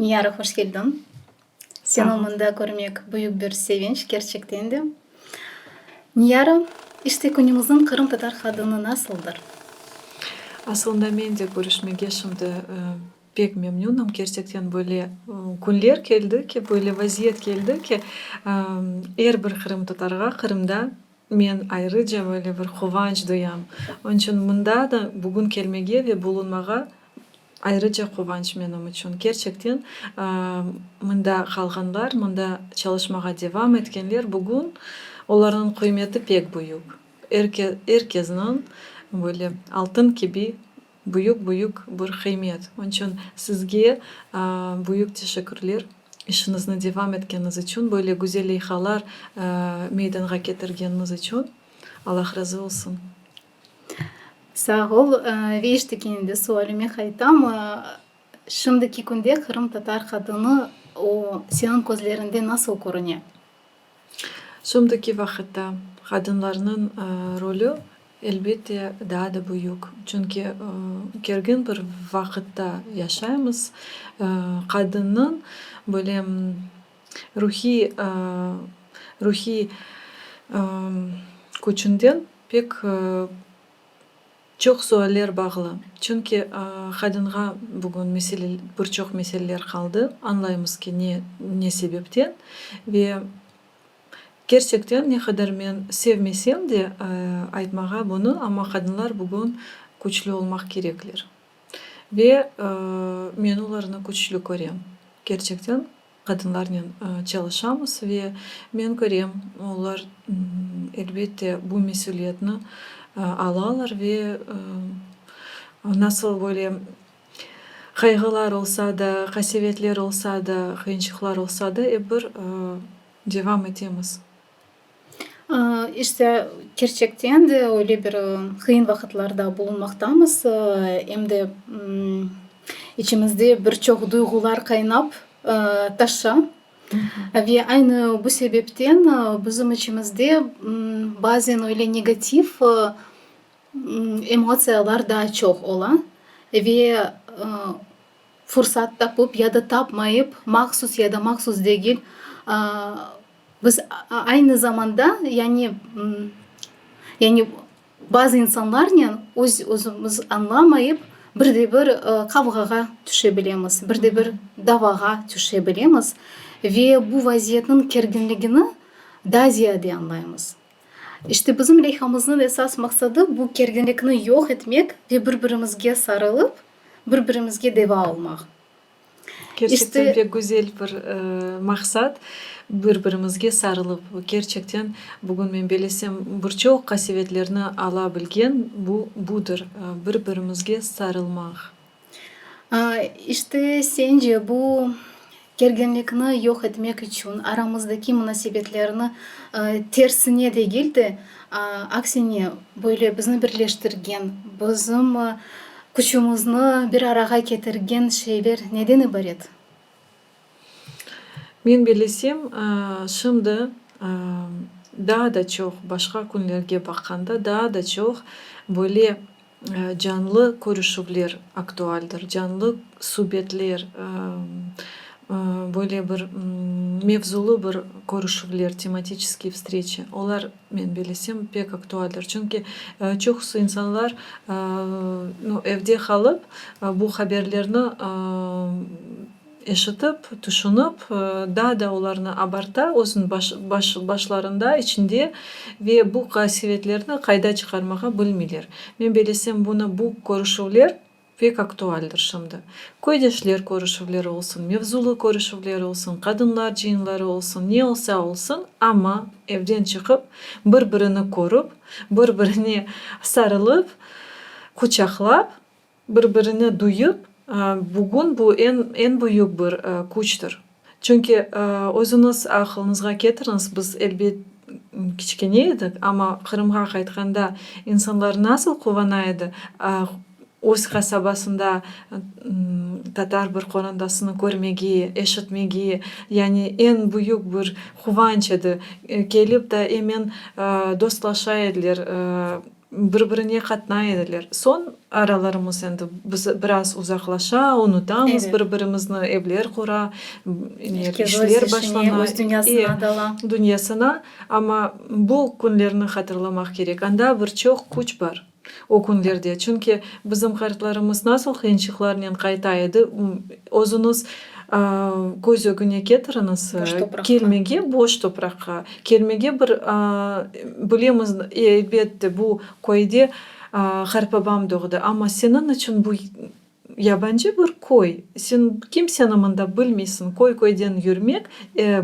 Niyara, hoş keldiñ. Seni mında körmek büyük bir sevinç, kerçekten de. Niyara, işte künümizniñ qırımtatar qadını nasıldır? Asılında men de körüşmege şimdi pek memnünim. Kerçekten böyle künler keldi ki, böyle vaziyet keldi ki, er bir qırımtatarğa Qırımda men ayrıca böyle bir quvanç duyam. Onıñ içün mında da bugün kelmege ve bulunmağa Ayrıca quvanç menim içün. Kerçekten, mında qalğanlar, mında çalışmağa devam etkenler bugün olarnıñ qıymeti pek büyük. Er kesniñ böyle altın kibi büyük-büyük bir qıymet. Onıñ içün sizge büyük teşekkürler, işiñizni devam etkeniñiz içün, böyle güzel leyhalar meydanğa ketirgeniñiz içün. Allah razı olsun. Sağ ol. Ve işte kene de sualime qaytam. Şimdiki künde qırımtatar qadını o, seniñ közlerinde nasıl körüne? Şimdiki vaqıtta qadınlarnıñ rolü, elbette, daa da büyük. Çünki kergin bir vaqıtta yaşaymız. Qadınnıñ böyle ruhiy, ruhiy küçünden Pek çoq sualler bağlı. Çünki qadınğa bugün mesele, bir çoq meseleler qaldı, añlaymız ki, ne, ne sebepten. Ve kerçekten ne qadar men sevmesem de aytmağa bunı, amma qadınlar bugün küçlü olmaq kerekler. Ve men olarnı küçlü körem. Kerçekten Qadınlarnen çalışamız ve men körem, olar, elbette, bu mesüliyetni alalar ve nasıl böyle qayğılar olsa da, qasevetler olsa da, qıyınçıqlar olsa da, ep bir devam etemiz. İşte, kerçekten de öyle bir qıyın vaqıtlarda bulunmaqtamız. Em de içimizde bir çoq duyğular qaynap taşa. Ve aynı bu sebepten bizim içimizde bazen öyle negativ emotsiyalar daa çoq ola. Ve fursat tapıp ya da tapmayıp, mahsus ya da mahsus degil, Biz aynı zamanda, yani, yani bazı insanlarnen öz özümiz añlamayıp, bir de bir qavğağa tüşe bilemiz, bir de bir davağa tüşe bilemiz ve bu vaziyetniñ kerginligini daa ziyade añlaymız. İşte, bizim leyhamıznıñ esas maqsadı bu kerginlikni yoq etmek ve bir-birimizge sarılıp, bir-birimizge deva olmaq. Kerçekten pek güzel bir maqsat, bir-birimizge sarılıp, kerçekten bugün men belesem bir çoq qasevetlerni ala bilgen bu budır, bir-birimizge sarılmaq. İşte, sence bu kerginlikni yoq etmek içün aramızdaki munasebetlerni tersine degil de, aksine böyle bizni birleştirgen, bizim Küçümizni bir arağa ketirgen şeyler neden ibaret? Men bilesem, şimdi daa da çoq, başqa künlerge baqqanda, daa da çoq böyle canlı körüşüvler aktualdir, canlı subetler, böyle bir mevzulı bir körüşüvler, tematiçeskiye vstreçi, olar Men bilesem, pek aktualdir. Çünki çoqusı insanlar evde qalıp, bu haberlerni eşitip, tüşünip, daa da olarnı abarta özüniñ başlarında, içinde ve bu qasevetlerni qayda çıqarmağa bilmeyler. Men bilesem, bunı bu körüşüvler Pek aktualdir şimdi. Köydeşler körüşüvleri olsun, mevzulı körüşüvler olsun, qadınlar cıyınları olsun, ne olsa olsun, amma evden çıqıp, bir-birini körip, bir-birine sarılıp, quçaqlap, bir-birini duyıp, bugün bu eñ, eñ büyük bir küçtir. Çünki özüñiz aqılıñızğa ketiriñiz, biz, elbet, kiçkene edik, amma Qırımğa qaytqanda insanlar nasıl quvana edi, öz qasabasında. tatar bir qorantasını körmege, eşitmege, yani eñ büyük bir quvanç edi. Kelip da emen dostlaşa ediler, bir-birine qatnay ediler. Soñ aralarımız endi biz biraz uzaqlaşa, unutamız bir-birimizni, evler qura, işler başlana, öz dünyasına dala. Dünyasına. Amma bu künlerni hatırlamaq kerek. Anda bir çoq küç bar o künlerde. Çünki bizim qartlarımız nasıl qıyınçıqlarnen qayta edi, özüñiz köz ögüne ketiriñiz, kelmege boş topraqqa, kelmege bir, bilemiz, elbette, bu köyde qartbabam doğdı, amma seniñ içün bu Yabancı bir köy, sen kimseni mında bilmeysiñ, köy-köyden yürmek,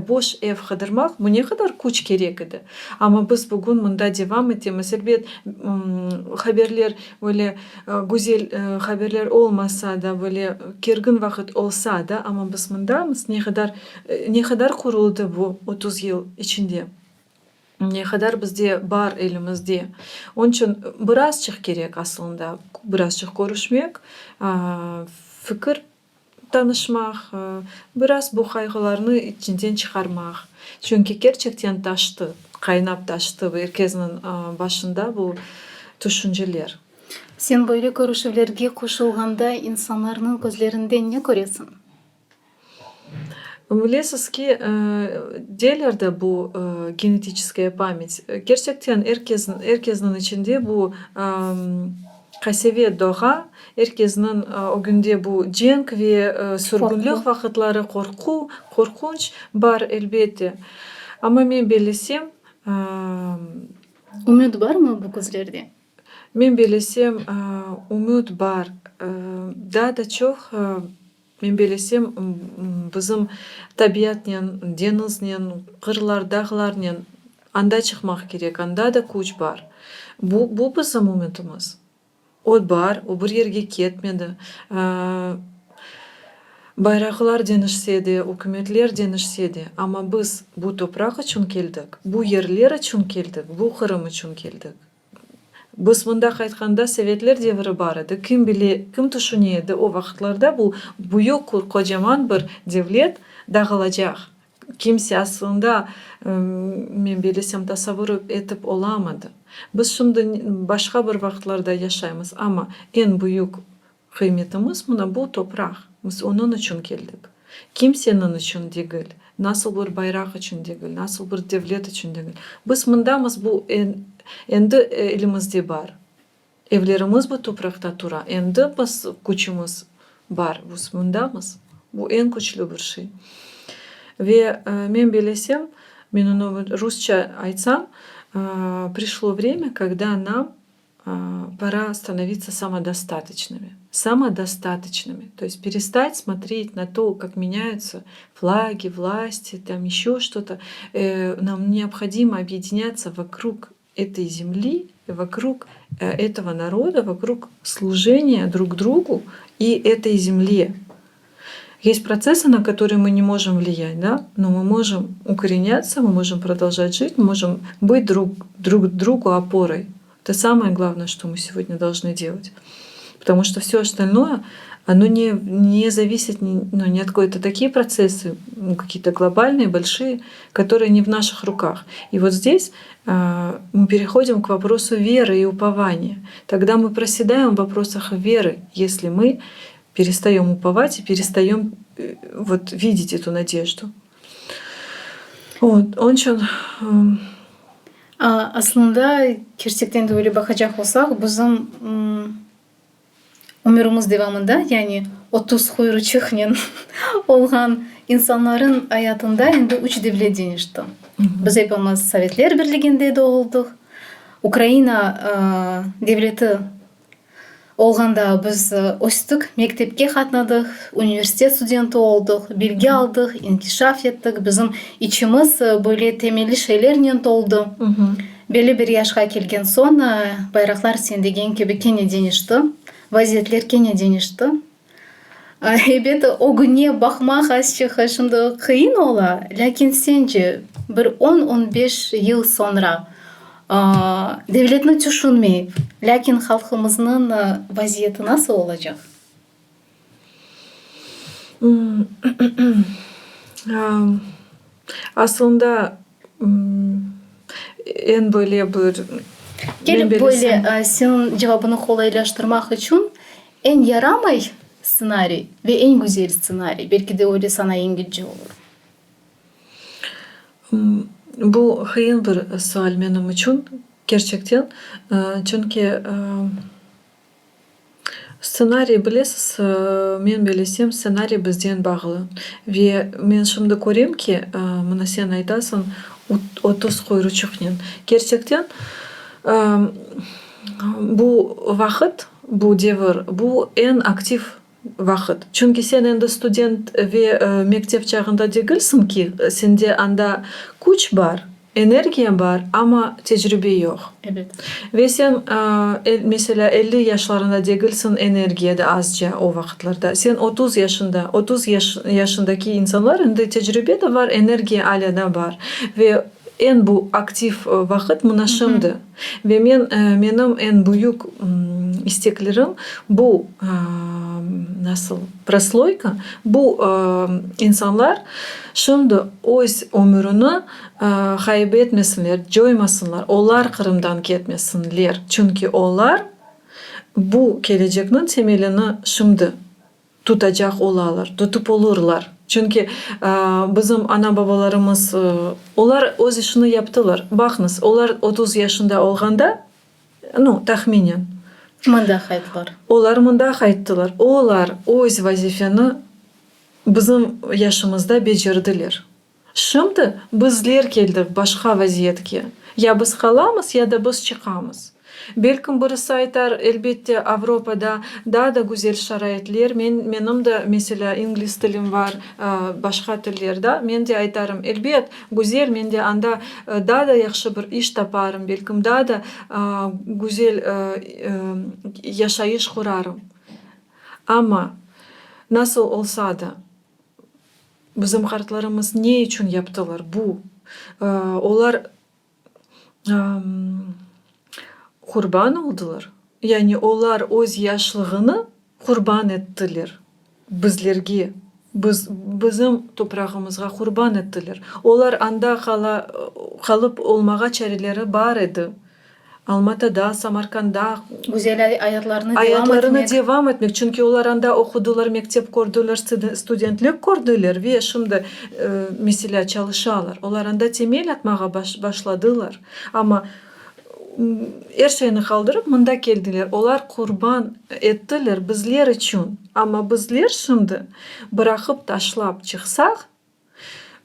boş ev qıdırmaq, bu ne qadar küç kerek edi. Amma biz bugün mında devam etemiz. Elbet, haberler böyle güzel haberler olmasa da, böyle kergin vaqıt olsa da, amma biz mındamız. Ne qadar, ne qadar quruldı bu 30 yıl içinde. Ne qadar bizde bar elimizde. Onıñ içün birazçıq kerek aslında, birazçıq körüşmek, fikir tanışmaq, biraz bu qayğılarnı içinden çıqarmaq. Çünki kerçekten taştı, qaynap taştı er kesniñ başında bu tüşünceler. Sen böyle körüşüvlerge qoşulğanda insanlarnıñ közlerinde ne köresiñ? Bilesiz ki, deyler de bu genetiçeskaya pamyat. Kerçekten er kes, er kesniñ içinde bu qasevet doğa, er kesniñ ögünde bu cenk ve sürgünlik vaqıtları qorqu, qorqunç bar, elbette. Amma men bellesem, Ümüt barmı bu közlerde? Men bellesem, ümüt bar. Daa da çoq Men bellesem, bizim tabiatnen, deñiznen, qırlar, dağlarnen anda çıqmaq kerek, anda da küç bar. Bu, bu bizim ümütimiz. O bar, o bir yerge ketmedi. Bayraqlar deñişse de, ükümetler deñişse de, amma biz bu topraq içün keldik, bu yerler içün keldik, bu Qırım içün keldik. Biz mında qaytqanda sovetler devri bar edi. Kim bile, kim tüşüne edi o vaqıtlarda bu büyük, qocaman bir devlet dağılacaq. Kimse aslında, men bellesem, tasavvur etip olamadı. Biz şimdi başqa bir vaqıtlarda yaşaymız, amma eñ büyük qıymetimiz mına bu topraq. Biz onıñ içün keldik. Kimseniñ içün degil, nasıl bir bayraq içün degil, nasıl bir devlet içün degil. Biz mındamız, bu endi elimizde bar. Evlerimiz bu topraqta tura. Endi biz küçümiz bar, biz mındamız. Bu eñ küçlü bir şey. Ve men bellesem, men onı rusça aytsam, prişlo vremâ, kogda nam pora stanovitsâ samodostatoçnımi. Samodostatoçnımi. To est perestat smotret na to, kak menyayutsâ flagi, vlasti, tam eşö çto-to. Nam neobhodimo obedinâtsâ vokrug etoy zemli, vokrug etogo naroda, vokrug slujeniya drug drugu i etoy zemle. Est protsessy, na kotorye my ne mojem vliyat, da, no my mojem ukorenâtsâ, my mojem prodolžat jit, my mojem bıt drug drug drugu oporoy. Eto samoye glavnoye, çto my segodnâ dolžnı delat. Potomu çto vsё ostalnoye, ono ne ne zavisit nu ni ot kogo. Eto takiye protsessy, kakiye-to globalnıye, bolşiye, kotorıye ne v naşih rukah. I vot zdes my perehodim k voprosu verı i upovaniya. Togda my prosedaem v voprosah verı, esli my perestayom upovat i perestayom vot videt etu nadejdu. Vot, onıñ içün. Aslında, kerçekten de öyle baqacaq olsaq, bizim ömürimiz devamında, yani 30 quyruçıqnen olğan insanların ayatında endi üç devlet deñişti. Biz epimiz Sovetler Birliginde doğuldıq, Ukraina devleti olğanda biz östük, mektepke qatnadıq, universitet studenti oldıq, bilgi aldıq, inkişaf ettik, bizim içimiz böyle temelli şeylernen toldı. Belli bir yaşqa kelgen soñ, bayraqlar sen degen kibi kene deñişti, vaziyetler kene deñişti. Ebet, ögüne baqmaq azçıq şimdi qıyın ola, lâkin sence bir on, on beş yıl soñra devletni tüşünmeyip, lâkin halqımıznıñ vaziyeti nasıl olacaq? Aslında eñ böyle bir Kelip böyle seniñ cevabını qolaylaştırmaq içün eñ yaramay stsenariy ve eñ güzel stsenariy, belki de öyle saña yengilce olur. Bu qıyın bir sual menim içün, kerçekten. Çünki stsenariy, bilesiz, men bellesem, stsenariy bizden bağlı. Ve men şimdi körem ki, mına sen aytasıñ, 30 quyruçıqnen. Kerçekten, bu vaqıt, bu devir, bu eñ aktiv vaqıt. Çünki sen endi student ve mektep çağında degilsiñ ki, sende anda küç bar, energiya bar, amma tecrübe yoq. Ebet. Ve sen, meselâ, 50 yaşlarında degilsiñ, energiya da azca o vaqıtlarda. Sen 30 yaşında, 30 yaşındaki insanlar endi tecrübe de bar, energiya alâ da bar. Ve eñ bu aktiv vaqıt mına şimdi. Ve men, menim eñ büyük isteklerim bu, nasıl, prosloyka, bu insanlar şimdi öz ömürini ğayıp etmesinler, coymasınlar, olar Qırımdan ketmesinler, çünki olar bu kelecekniñ temelini şimdi tutacaq olalar, tutıp olurlar. Çünki bizim ana-babalarımız, olar öz işini yaptılar. Baqıñız, olar 30 yaşında olğanda, nu, tahminen. Mında qayttılar. Olar mında qayttılar. Olar öz vazifeni bizim yaşımızda becerdiler. Şimdi bizler keldik başqa vaziyetke. Ya biz qalamız, ya da biz çıqamız. Belkim birisi aytar, elbette, Avropada daa da güzel şaraitler, men, menim de, meselâ, ingliz tilim var, başqa tiller da, men de aytarım, elbet, güzel, men de anda daa da yahşı bir iş taparım, belkim daa da güzel yaşayış qurarım. Amma, nasıl olsa da, Bizim qartlarımız ne içün yaptılar bu? Olar qurban oldılar. Yani olar öz yaşlığını qurban ettiler bizlerge, biz, bizim toprağımızğa qurban ettiler. Olar anda qala, qalıp olmağa çareleri bar edi. Almatada, Samarkanda. Güzel ayatlarını devam Ayatlarını etmek. devam etmek, çünki olar anda oqudılar, mektep kördiler, studentlik kördiler ve şimdi, meselâ, çalışalar. Olar anda temel atmağa başladılar. Amma er şeyni qaldırıp mında keldiler. Olar qurban ettiler bizler içün. Amma bizler şimdi bıraqıp taşlap çıqsaq,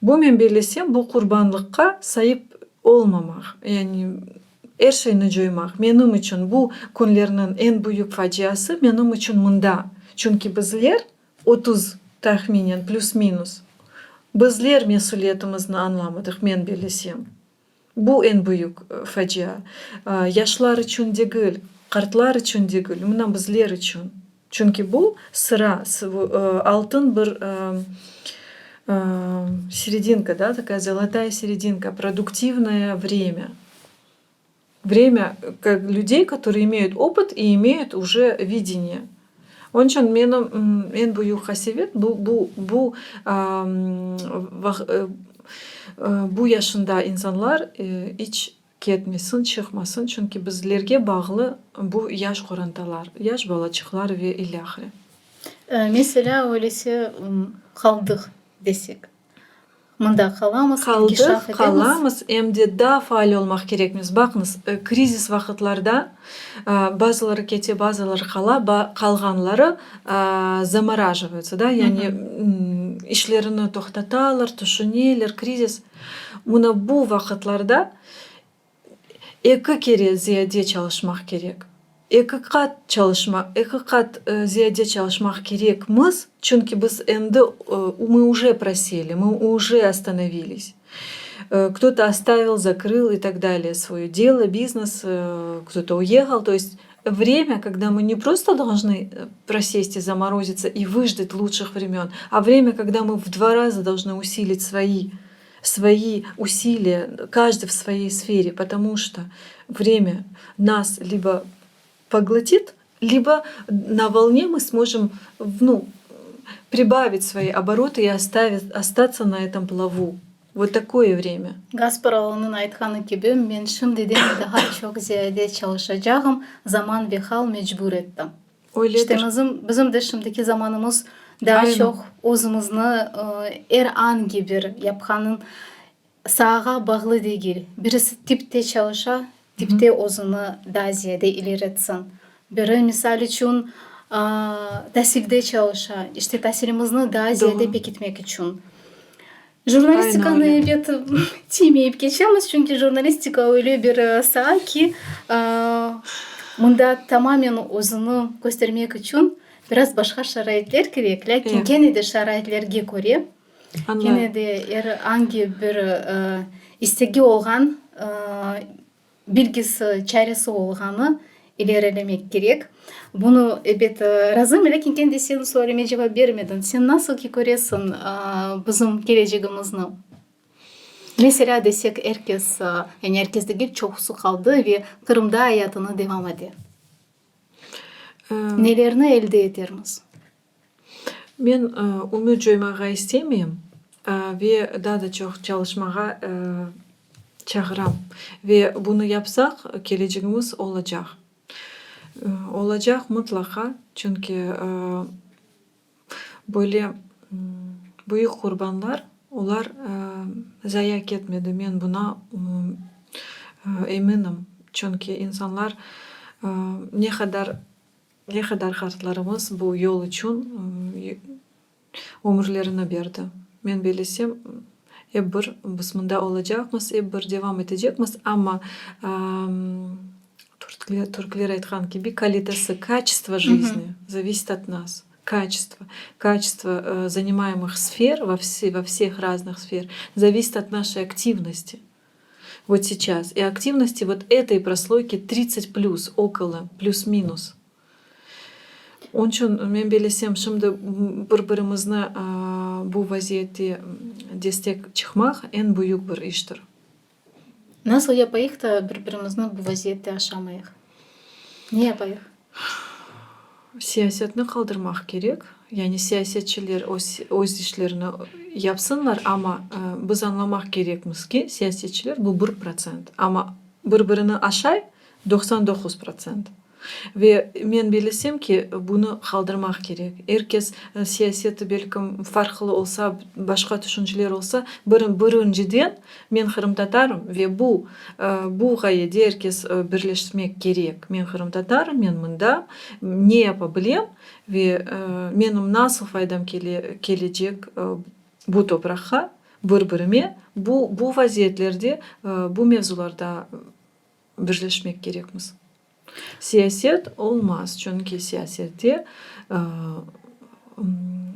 Bu, men bellesem, bu qurbanlıqqa saip olmamaq, yani er şeyni coymaq. Menim içün bu künlerniñ eñ büyük faciası menim içün mında. Çünki bizler, 30 tahminen, plüs-minus, bizler mesüliyetimizni añlamadıq, men bellesem. Bu eñ büyük facia. Yaşlar içün degil, qartlar içün degil, mına bizler içün. Çünki bu sıra, altın bir seredinka, da, takaya zolotaya seredinka, produktivnoye vremâ. Vremâ lüdey, kotorıye imeyut opıt i imeyut uje videniye. Onıñ içün menim eñ büyük qasevet bu, bu, bu bu yaşında insanlar iç ketmesin, çıqmasın, çünki bizlerge bağlı bu yaş qorantalar, yaş balaçıqlar ve ilâhre. Meselâ, öylese qaldıq desek. Mında qalamız, Qaldıq, inkişaf etemiz. qalamız, em de daa faal olmaq kerekmiz. Baqıñız, krizis vaqıtlarda bazıları kete, bazıları qala, qalğanları zamorajivayutsa, da, yani işlerini toqtatalar, tüşüneler, krizis. Mına bu vaqıtlarda Eki kere ziyade çalışmaq kerek. Eki qat çalışmaq, eki qat ziyade çalışmaq kerekmiz, çünki biz endi, mı uje proseli, mı uje ostanovilis. Kto-to ostavil, zakrıl i tak dalее svoyo delo, biznes, kto-to uehal, to est vremâ, kogda mı ne prosto dolžnı prosest i zamorozitsa i vıjdat lutşih vremön, a vremâ, kogda mı v dva raza dolžnı usilit svoi svoi usiliya, každıy v svoyey sfere, potomu çto vremâ nas libo poglotit, libo na volne mı smojım, nu. Pribavit svoyi oboroты i ostavit, ostatsya na etom plavu. Vot takoye vremya. Gaspıralı'nıñ aytqanı kibi, men şimdiden daha çoq ziyade çalışacağım, zaman ve hal mecbur etti. Öyledir. İşte bizim, bizim de şimdiki zamanımız daa Aynen. çoq özümizni er angi bir yapqanıñ saağa bağlı degil. Birisi tipte çalışa, tipte özüni daa ziyade ileretsin. Biri, misal içün, tasilde çalışa, işte tasilimizni daa ziyade Doğru. pekitmek içün. Jurnalistikanı, Aynen öyle. ebet, tiymeyip keçemiz, çünki jurnalistika öyle bir saa ki, mında tamamen özüni köstermek içün biraz başqa şaraitler kerek, lâkin Evet. kene de şaraitlerge köre, Añlayım. kene de er angi bir istegi olğan Bilgisi, çaresi olğanı ilerilemek kerek. Bunı, ebet, razım, lâkin kendi sen sualime cevap bermediñ. Sen nasıl ki köresiñ bizim kelecegimizni? Meselâ, desek, er kes, yani er kes degil, çoqusı qaldı ve Qırımda ayatını devam ete. Nelerni elde etermiz? Men ümüt coymağa istemeyim ve daa da çoq çalışmağa çağıram. Ve bunı yapsaq, kelecegimiz olacaq. Olacaq mıtlaqa, çünki böyle büyük qurbanlar, olar zaya ketmedi, men buna eminim. Çünki insanlar ne qadar Ne qadar qartlarımız bu yol içün ömürlerini berdi. Men bellesem, ep bir biz mında olacaqmız, ep bir devam etecekmiz, amma türkler aytqan kibi, kalitesi, kaçestvo jizni zavisit ot nas. Kaçestvo, kaçestvo zanimaemıh sfer, vo vseh raznıh sfer, zavisit ot naşey aktivnosti. Vot seyças. I aktivnosti vot etoy prosloyki tridtsat plüs, okolo, plüs-minus. Onıñ içün men bellesem, şimdi bir-birimizni bu vaziyette destek çıqmaq eñ büyük bir iştir. Nasıl yapayıq da bir-birimizni bu vaziyette aşamayıq? Ne yapayıq? Siyasetni qaldırmaq kerek. Yani siyasetçiler öz işlerini yapsınlar, amma biz añlamaq kerekmiz ki, siyasetçiler bu bir protsent, amma bir-birini aşay 99 protsent. Ve men bilesem ki, bunı qaldırmaq kerek. Er kes siyaseti belkim farqlı olsa, başqa tüşünceler olsa, birinciden men qırımtatarım ve bu bu ğayede er kes birleşmek kerek. Men qırımtatarım, men mında ne yapa bilem ve menim nasıl faydam kelecek bu topraqqa, bir-birime bu bu vaziyetlerde, bu mevzularda birleşmek kerekmiz. Siyaset olmaz, çünki siyasette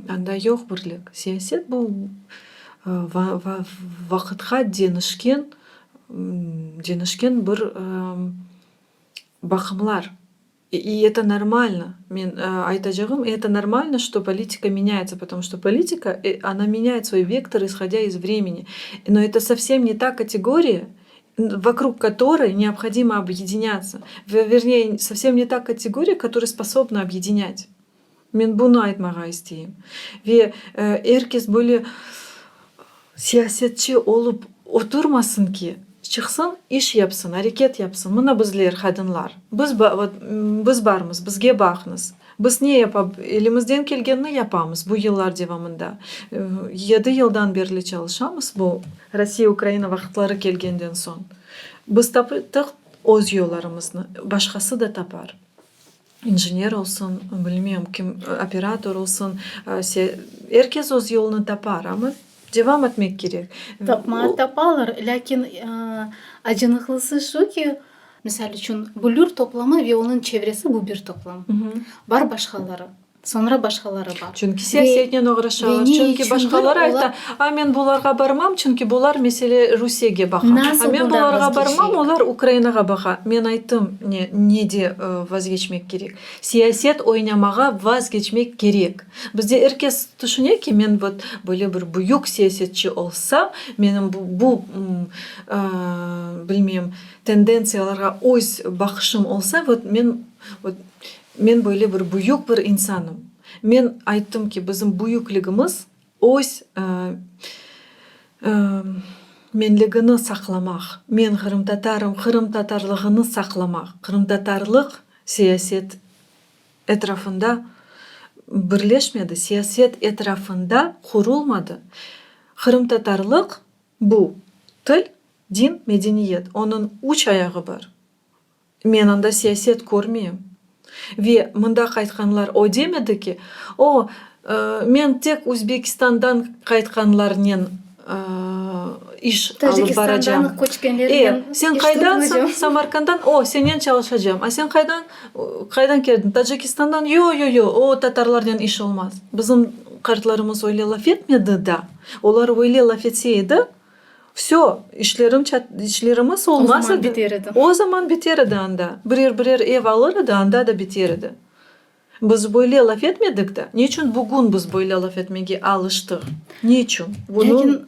anda yoq birlik. Siyaset bu vaqıtqa deñişken, deñişken bir baqımlar. I eto normalno. Men aytacağım, eto normalno, çto politika menyayetsya, potomu çto politika, ona menyayet svoy vektor, ishodâ iz vremeni. No eto sovsem ne ta kategoriya, vokrug kotoroy neobhodimo obyedenâtsya. Verneye, sovsem ne ta kategoriya, kotoraya sposobna obyedenât. Men bunı aytmağa isteyim. Ve er kes böyle siyasetçi olıp oturmasın ki, çıqsın, iş yapsın, areket yapsın. Mına bizler, qadınlar, biz, biz barmız, bizge baqıñız. Biz ne yapa, elimizden kelgenini yapamız bu yıllar devamında. Yedi yıldan berli çalışamız bu Rossiya-Ukraina vaqıtları kelgenden soñ. Biz taptıq öz yollarımıznı, başqası da tapar. İnjener olsun, bilmem kim, operator olsun, er kes öz yolunı tapar, amma devam etmek kerek. Tapmağa tapalar, lâkin acınıqlısı şu ki, misal içün, Büllür toplamı ve onıñ çevresi bu bir toplam. Bar başqaları, soñra başqaları bar. Çünki siyasetnen oğraşalar, çünki başqaları ayta, a men bularğa barmam, çünki bular, mesele, Rusiyege baqa, a men bularğa barmam, olar Ukrainağa baqa. Men ayttım, ne, nede vazgeçmek kerek? Siyaset oynamağa vazgeçmek kerek. Bizde er kes tüşüne ki, men vot böyle bir büyük siyasetçi olsam, menim bu, bu, bilmem, tendentsiyalarğa öz baqışım olsa, vot men, vot men böyle bir büyük bir insanım. Men ayttım ki, bizim büyükligimiz öz menligini saqlamaq, men qırımtatarım, qırımtatarlığını saqlamaq, qırımtatarlıq siyaset etrafında birleşmedi, siyaset etrafında qurulmadı. Qırımtatarlıq bu til, din, medeniyet, onıñ üç ayağı bar. Men anda siyaset körmeyim. Ve mında qaytqanlar o demedi ki, o, men tek Özbekistandan qaytqanlarnen iş alıp baracam. Tacikistandan köçkenlernen E, sen qaydansıñ? Samarkanddan? O, senen çalışacam. A sen qaydan, qaydan keldiñ? Tacikistandan? Yo, yo, yo, o tatarlarnen iş olmaz. Bizim qartlarımız öyle laf etmedi da. Olar öyle laf etse edi, Vsö, işlerim işlerimiz olmaz O zaman edi. biter edi. O zaman biter edi anda. Birer-birer ev alır edi, anda da biter edi. Biz böyle laf etmedik de, neçün bugün biz böyle laf etmege alıştıq? Neçün? Bunıñ, Lâkin,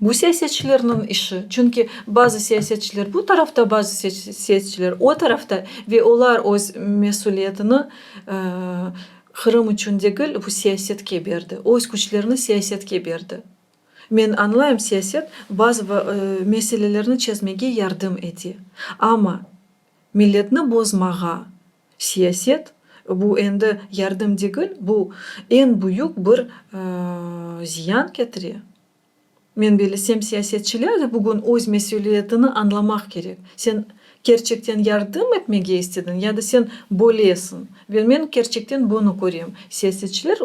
bu siyasetçilerniñ işi. Çünki bazı siyasetçiler bu tarafta, bazı siyasetçiler o tarafta ve olar öz mesüliyetini Qırım içün degil, bu siyasetke berdi. Öz küçlerini siyasetke berdi. Men añlayım, siyaset bazı meselelerni çezmege yardım ete, amma milletni bozmağa siyaset, bu endi yardım degil, bu eñ büyük bir ziyan ketire. Men bilesem, siyasetçiler de bugün öz mesüliyetini añlamaq kerek. Sen kerçekten yardım etmege istediñ ya da sen bölesiñ? Ve men kerçekten bunı körem, siyasetçiler,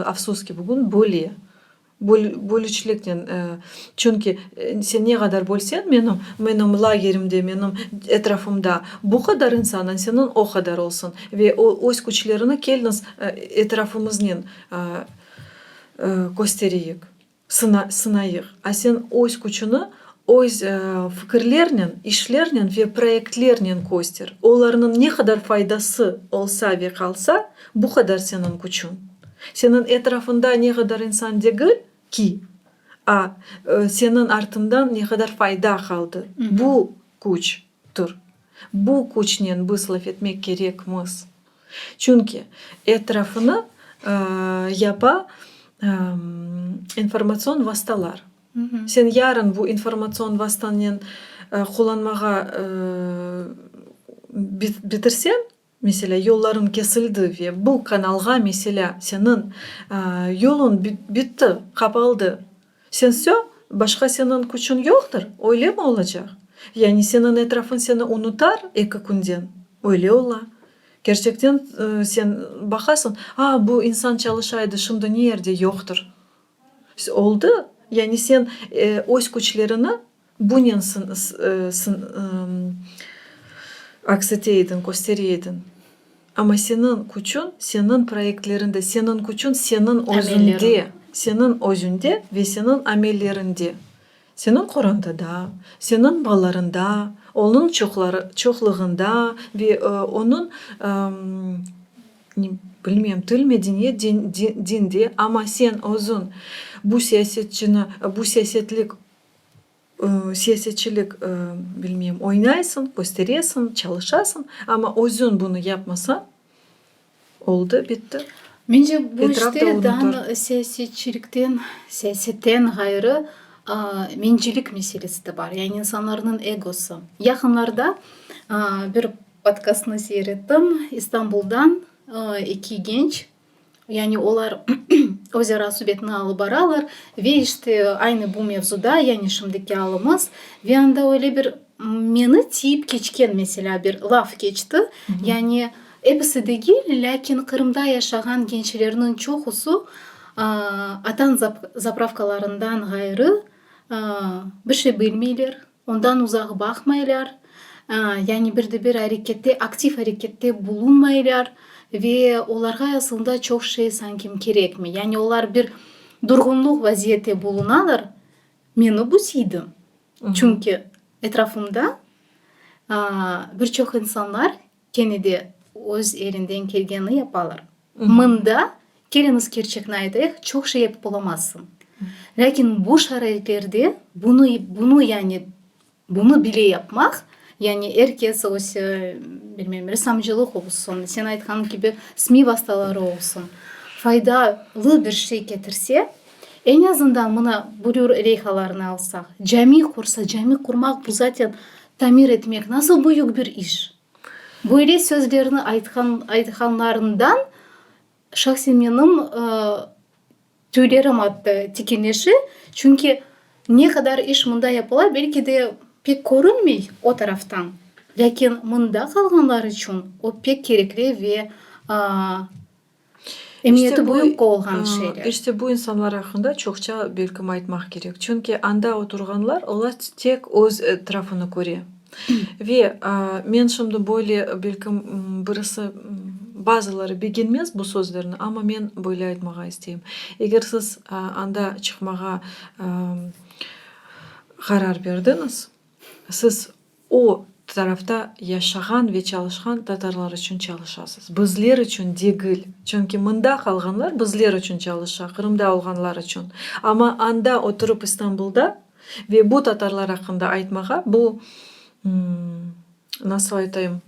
afsus ki, bugün böle. Bölüciliknen, çünki sen ne qadar bölseñ, menim, menim lagerimde, menim etrafımda bu qadar insannen, seniñ o qadar olsun. Ve o, öz küçlerini keliñiz etrafımıznen köstereyik, sınayıq. A sen öz küçüni öz fikirlernen, işlernen ve proyektlernen köster. Olarnıñ ne qadar faydası olsa ve qalsa, bu qadar seniñ küçüñ. Seniñ etrafında ne qadar insan degil ki, a seniñ artından ne qadar fayda qaldı, bu küçtir. Bu küçnen biz laf etmek kerekmiz. Çünki etrafını yapa informatsion vastalar. Sen yarın bu informatsion vastanen qullanmağa bitirseñ, Meselâ, yollarıñ kesildi ve bu kanalğa, meselâ, seniñ yoluñ bitti, qapaldı. Sen vsö, başqa seniñ küçüñ yoqtır, öylemi olacaq? Yani seniñ etrafıñ seni unutar eki künden, öyle ola. Kerçekten sen baqasıñ, a, bu insan çalışa edi, şimdi ne yerde, yoqtır. Oldı, yani sen öz küçlerini Bunen aks ete ediñ, köstere ediñ. Amma seniñ küçüñ, seniñ proyektlerinde, seniñ küçüñ seniñ özünde, seniñ özünde ve seniñ amellerinde, seniñ qorantada, seniñ balalarında, onıñ çoqluğında ve onıñ, bilmem, til, medeniyet, dinde, amma sen özüñ bu siyasetçini, bu siyasetlik Siyasetçilik, bilmeyim, oynaysıñ, kösteresiñ, çalışasıñ, amma özüñ bunı yapmasañ, oldı, bitti. Mence, bu Etraf da işte unutur. daa siyasetçilikten, siyasetten ğayrı, mencilik meselesi de bar, yani insanlarnıñ egosı. Yaqınlarda bir podkastnı seyir ettim, İstanbuldan eki genç Yani olar özara subetni alıp baralar ve işte aynı bu mevzuda, yani şimdiki alımız ve anda öyle bir meni tiyip keçken meselâ bir laf keçti. Yani episi degil, lâkin Qırımda yaşağan gençlerniñ çoqusı atan zapravkalarından ğayrı bir şey bilmeyler. Ondan uzaq baqmaylar, yani bir de bir arekette, aktiv arekette bulunmaylar ve olarğa asılında çoq şey sankim kerekmey. Yani olar bir durğunluq vaziyette bulunalar, meni bu tiydi. Çünki etrafımda bir çoq insanlar kene de öz elinden kelgenini yapalar. Mında, keliñiz kerçekni aytayıq, çoq şey yapıp olamazsıñ. Lâkin bu şaraitlerde bunı, bunı yani bunı bile yapmaq, Yani er kes öz, bilmeyim, ressamcılıq olsun, sen aytqanıñ kibi, SMİ vastaları olsun, faydalı bir şey ketirse, eñ azından mına Blur leyhalarını alsaq, cami qursa, cami qurmaq bu zaten tamir etmek nasıl büyük bir iş. Böyle sözlerni aytqan aytqanlarından şahsen menim Tüylerim atta tikenleşe, çünki ne qadar iş mında yapıla, belki de pek körünmey o taraftan, lâkin mında qalğanlar içün o pek kerekli ve emiyeti büyük olğan şeyler. İşte bu insanlar aqqında çoqça belkim aytmaq kerek, çünki anda oturğanlar, olar tek öz etrafını köre. Ve men şimdi böyle, belkim, birisi, bazıları begenmez bu sözlerni, amma men böyle aytmağa isteyim. Eger siz anda çıqmağa qarar berdiñiz, siz o tarafta yaşağan ve çalışqan tatarlar içün çalışasız, bizler içün degil. Çünki mında qalğanlar bizler içün çalışa, Qırımda olğanlar içün. Amma anda oturıp İstanbulda, Ve bu tatarlar aqqında aytmağa, bu, nasıl aytayım,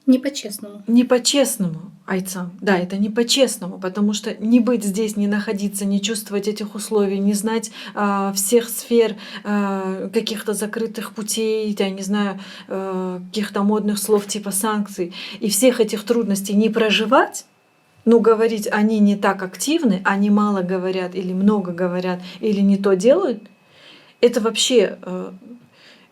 Ne po-çestnomu. Ne po-çestnomu aytsam. Da, eto ne po-çestnomu, potomu çto ne bıt zdes, ne nahoditsya, ne çuvstvovat etih usloviy, ne znat vseh sfer, kakih-to zakrıtıh putey, ya ne znayu, kakih-to modnıh slov tipa sanktsiy, i vseh etih trudnostey ne projivat, No govorit oni ne tak aktivny, oni malo govorât ili mnogo govorât, ili ne to delayut, eto voobşe,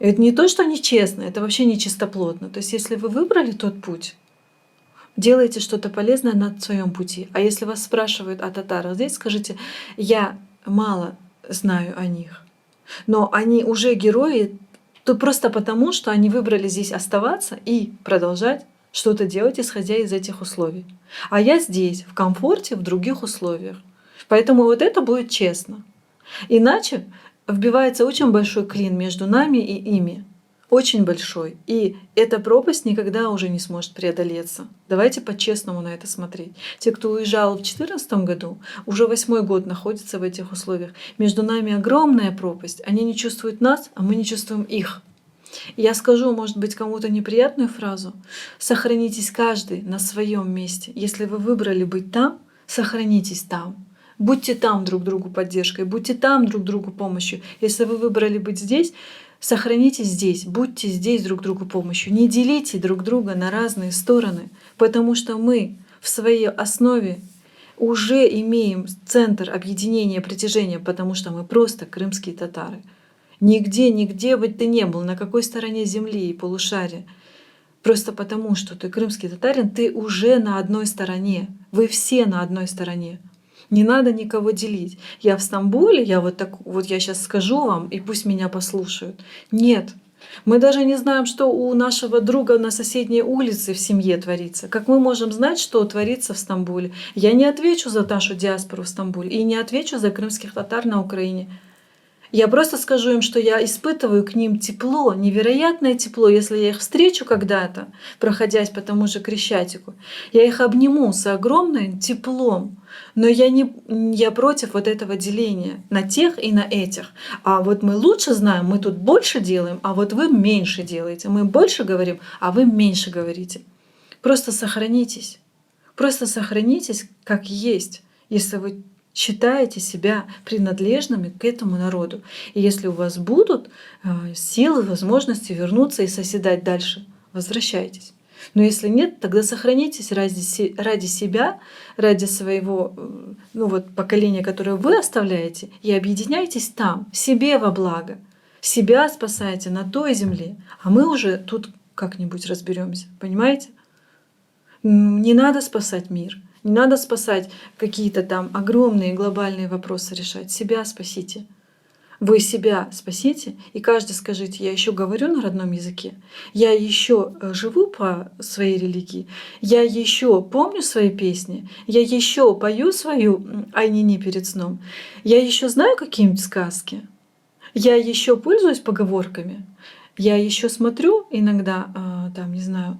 eto ne to, çto nečestno, eto voobşe nečistoplotno. To est esli vı vıbrali tot put, delayte çto-to poleznoye na svoyom puti. A esli vas spraşivayut o tatarah zdes, skajite, ya malo znayu o nih, no oni uje geroi to prosto potomu, çto oni vıbrali zdes ostavatsa i prodolžat Что-то делать, исходя из этих условий. А я здесь, в комфорте, в других условиях. Поэтому вот это будет честно. Иначе вбивается очень большой клин между нами и ими. Очень большой. И эта пропасть никогда уже не сможет преодолеться. Давайте по-честному на это смотреть. Те, кто уезжал в четырнадцатом году, уже 8-й год находятся в этих условиях. Между нами огромная пропасть. Они не чувствуют нас, а мы не чувствуем их. Я скажу, может быть, кому-то неприятную фразу. Сохранитесь каждый на своем месте. Если вы выбрали быть там, сохранитесь там. Будьте там друг другу поддержкой, будьте там друг другу помощью. Если вы выбрали быть здесь, сохранитесь здесь, будьте здесь друг другу помощью. Не делите друг друга на разные стороны, потому что мы в своей основе уже имеем центр объединения, притяжения, потому что мы просто крымские татары. Нигде, нигде бы ты не был, на какой стороне земли и полушария. Просто потому, что ты крымский татарин, ты уже на одной стороне. Вы все на одной стороне. Не надо никого делить. Я в Стамбуле, я вот так, вот я щас скажу вам, и пусть меня послушают. Нет. Мы даже не знаем, что у нашего друга на соседней улице в семье творится. Как мы можем знать, что творится в Стамбуле? Я не отвечу за нашу диаспору в Стамбуле и не отвечу за крымских татар на Украине. Я просто скажу им, что я испытываю к ним тепло, невероятное тепло, если я их встречу когда-то, проходясь по тому же Крещатику. Я их обниму с огромным теплом, но я, не, я против вот этого деления на тех и на этих. А вот мы лучше знаем, мы тут больше делаем, а вот вы меньше делаете. Мы больше говорим, а вы меньше говорите. Просто сохранитесь. Просто сохранитесь как есть, если вы считаете себя принадлежными к этому народу. И если у вас будут силы, возможности вернуться и соседать дальше, возвращайтесь. Но если нет, тогда сохранитесь ради себя, ради своего поколения, которое вы оставляете, и объединяйтесь там, себе во благо. Себя спасайте на той земле, а мы уже тут как-нибудь разберемся, понимаете? Не надо спасать мир. Не надо спасать какие-то огромные глобальные вопросы решать. Себя спасите. Вы себя спасите, и каждый скажите, я еще говорю на родном языке, я еще живу по своей религии, я еще помню свои песни, я еще пою свою айнини перед сном, я еще знаю какие-нибудь сказки, я еще пользуюсь поговорками, я еще смотрю иногда, не знаю,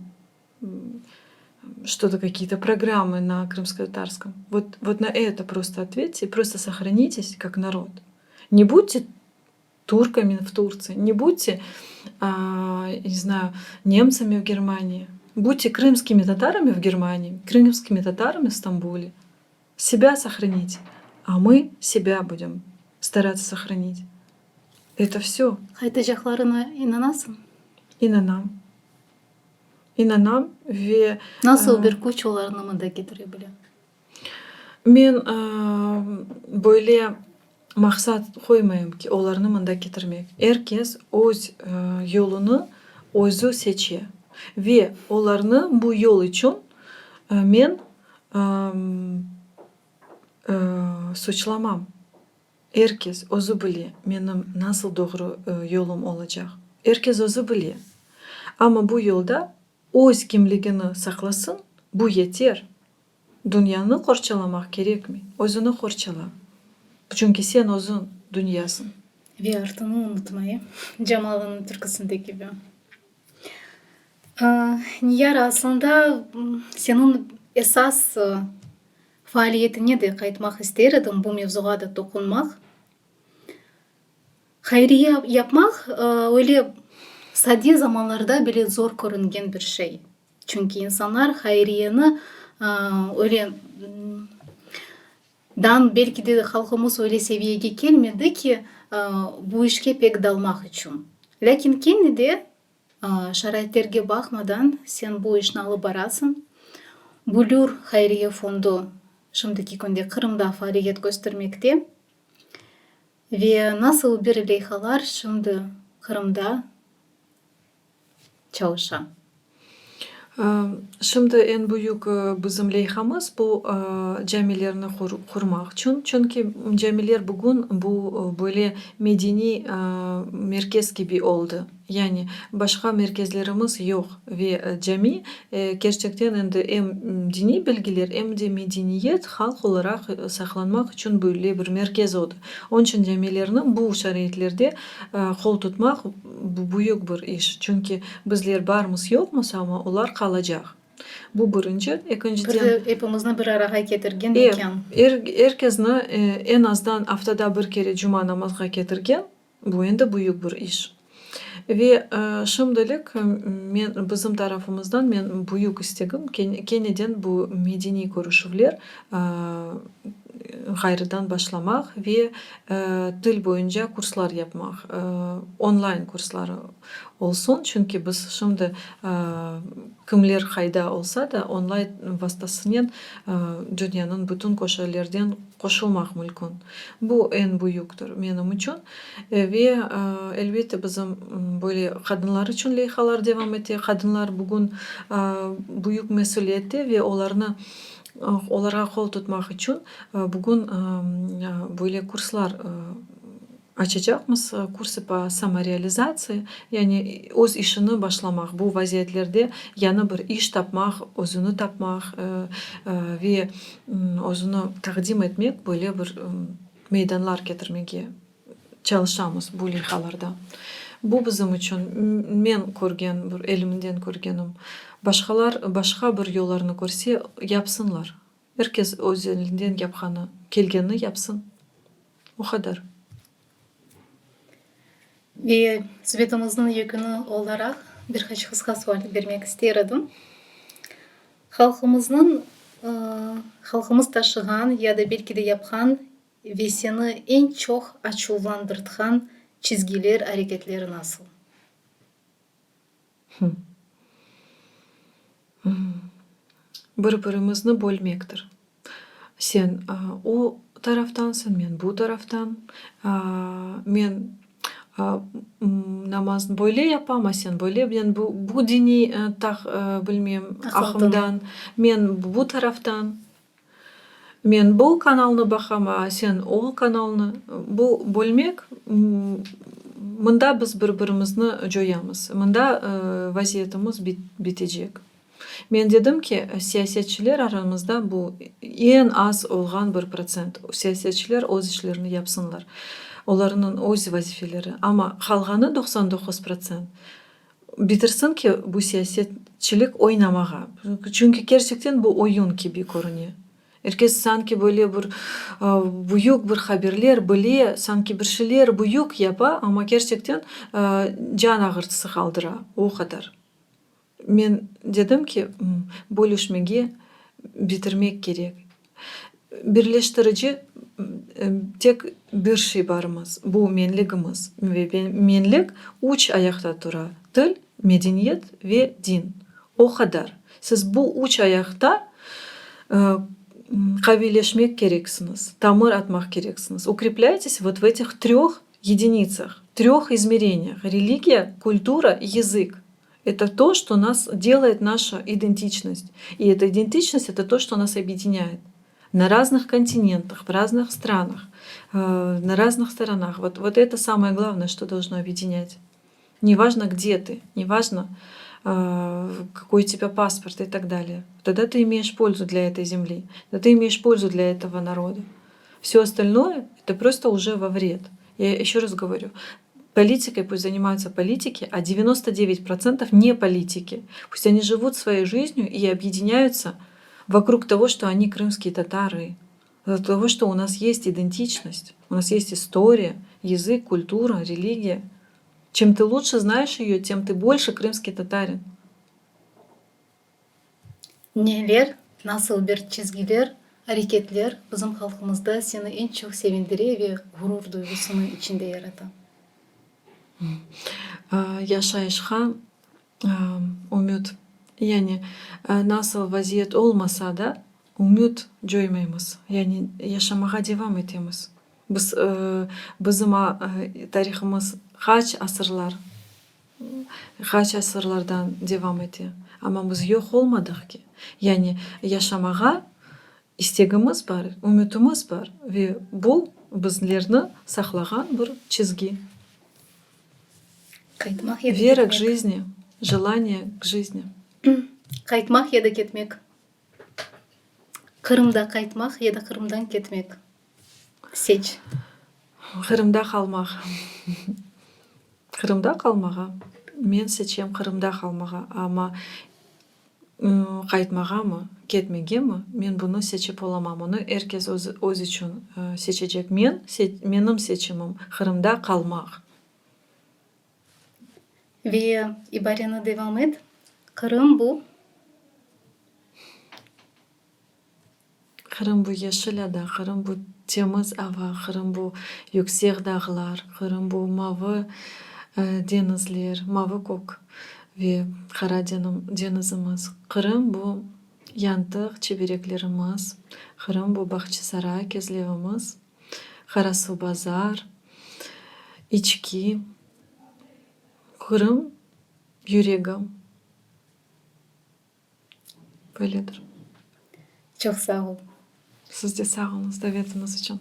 что-то, какие-то программы на крымско-татарском. Вот на это просто ответьте и просто сохранитесь как народ. Не будьте Turkami v Turtsiyi, ne budte, ne znayü, nemtsami v Germaniyi. Budte krımskimi tatarami v Germaniyi, krımskimi tatarami v Stambule. Sebâ sohranite, a mı sebâ budem staratsa sohranit. Eto vsö. Qaytacaqlarına inanasıñ? İnanam. İnanam ve. Nasıl bir küç olarnı mında ketire bile? Men böyle maqsat qoymayım ki, olarnı mında ketirmek. Er kes öz yolunı özü seçe ve olarnı bu yol içün men suçlamam. Er kes özü bile, menim nasıl doğru yolum olacaq. Er kes özü bile. Amma bu yolda öz kimligini saqlasın, bu yeter. Dünyanı qorçalamaq kerekmey, özüni qorçala. Çünki sen özüñ dünyasıñ. Ve artını unutmay, Camalanıñ türküsinde kibi. Niyara, aslında seniñ esas faaliyetine de qaytmaq ister edim, bu mevzuğa da toqunmaq. Hayriye yapmaq öyle sade zamanlarda bile zor körüngen bir şey. Çünki insanlar hayriyeni öyle dan belki de halqımız öyle seviyege kelmedi ki, bu işke pek dalmaq içün. Lâkin kene de şaraitlerge baqmadan sen bu işni alıp barasıñ. Büllür hayriye fondu şimdiki künde Qırımda faaliyet köstermekte. Ve nasıl bir leyhalar şimdi Qırımda çalışa? Şimdi eñ büyük bizim leyhamız bu camilerni qurmaq içün. Çünki camiler bugün bu böyle medeniy merkez kibi oldı. Yani başqa merkezlerimiz yoq ve cami kerçekten endi em diniy bilgiler, em de medeniyet halq olaraq saqlanmaq içün böyle bir merkez oldı. Onıñ içün camilerni bu şaraitlerde qol tutmaq bu büyük bir iş. Çünki bizler barmız yoqmız, amma olar qalacaq. Bu birinci. Ekinciden. Bir de epimizni bir arağa ketirgen mekân. Er, er kesni eñ azdan aftada bir kere cuma namazğa ketirgen, bu endi büyük bir iş. Ve şimdilik men, bizim tarafımızdan men büyük istegim, keneden bu medeniy körüşüvler ğayrıdan başlamaq ve til boyunca kurslar yapmaq, onlayn kursları olsun, çünki biz şimdi kimler qayda olsa da, onlayn vastasınen dünyanıñ bütün köşelerden qoşulmaq mülkün. Bu eñ büyüktir menim içün. Ve, elbette, bizim böyle qadınlar içün leyhalar devam ete. Qadınlar bugün büyük mesüliyette ve olarnı, olarğa qol tutmaq içün bugün böyle kurslar açacaqmız, kursı po samorealizatsiya, yani öz işini başlamaq, bu vaziyetlerde yañı bir iş tapmaq, özüni tapmaq ve özüni taqdim etmek böyle bir meydanlar ketirmege çalışamız bu leyhalarda. Bu bizim içün, men körgen, bir elimden körgenim. Başqalar başqa bir yollarnı körse, yapsınlar. Er kes öz elinden yapqanı, kelgenini yapsın. O qadar. Ve subetimizniñ yeküni olaraq bir qaç qısqa sual bermek ister edim. Halqımıznıñ, halqımız taşığan ya da belki de yapqan ve seni eñ çoq açuvlandırtqan çizgiler, areketleri nasıl? Bir-birimizni bölmektir. Sen o taraftansıñ, men bu taraftan. Men namaz böyle yapam, a sen böyle. Men bu diniy bilmem aqımdan, men bu taraftan. Men bu kanalnı baqam, a sen o kanalnı. Bu bölmek, mında biz bir-birimizni coyamız. Mında vaziyetimiz bitecek. Men dedim ki, siyasetçiler aramızda bu eñ az olğan bir protsent. Siyasetçiler öz işlerini yapsınlar. Olarnıñ öz vazifeleri. Amma qalğanı 99 protsent bitirsin ki, bu siyasetçilik oynamağa. Çünki kerçekten bu oyun kibi körüne. Er kes sanki böyle bir büyük bir haberler bile, sanki bir şeyler büyük yapa, amma kerçekten can ağırtısı qaldıra, o qadar. Men dedim ki, bölüşmege bitirmek kerek. Birleştirici tek bir şey barımız, bu menligimiz. Ve menlik üç ayaqta tura, til, medeniyet ve din. O qadar. Siz bu üç ayaqta qaviyleşmek kereksiñiz, tamır atmaq kereksiñiz. Ukrepляйтесь вот в этих tröh yedinitsah, tröh izmereniyah, religiya, kultura, yazık. Это то, что нас делает наша идентичность. И эта идентичность – это то, что нас объединяет на разных континентах, в разных странах, на разных сторонах. Вот, вот это самое главное, что должно объединять. Неважно, где ты, неважно, какой у тебя паспорт и так далее. Тогда ты имеешь пользу для этой земли, тогда ты имеешь пользу для этого народа. Все остальное – это просто уже во вред. Я еще раз говорю, политикой пусть занимаются политики, а 99% не политики. Пусть они живут своей жизнью и объединяются вокруг того, что они крымские татары, того, что у нас есть идентичность, у нас есть история, язык, культура, религия. Чем ты лучше знаешь ее, тем ты больше крымский татарин. Neler, nasıl bir çizgiler, areketler bizim halqımızda seni eñ çoq sevindire ve ğurur duyğusını içinde yarata? Yaşayışqa ümüt. Yani nasıl vaziyet olmasa da, ümüt coymaymız. Yani yaşamağa devam etemiz. Biz, bizim tarihımız qaç asırlar, qaç asırlardan devam ete, amma biz yoq olmadıq ki. Yani yaşamağa istegimiz bar, ümütimiz bar ve bu bizlerni saqlağan bir çizgi. Qaytmaq ya da Вера к ketmek. жизни, желание к жизни. Qaytmaq ya da ketmek. Qırımda qaytmaq ya da Qırımdan ketmek. Seç. Qırımda qalmaq. Qırımda qalmağa. Men seçem Qırımda qalmağa, amma qaytmağamı, ketmegemi, men bunı seçip olamam. Onı er kes öz içün seçecek. Men, menim seçimim, Qırımda qalmaq. Ve ibareni devam et. Qırım bu. Qırım bu yeşil ada, Qırım bu temiz ava, Qırım bu yüksek dağlar, Qırım bu mavı deñizler, mavı kök ve Qara deñizimiz. Qırım bu yantıq çibereklerimiz, Qırım bu Bağçasaray Kezlevimiz, Qarasuvbazar, İçki. Qırım yüregim. Böyledir. Çoq sağ ol. Siz de sağ oluñız davetiñiz içün.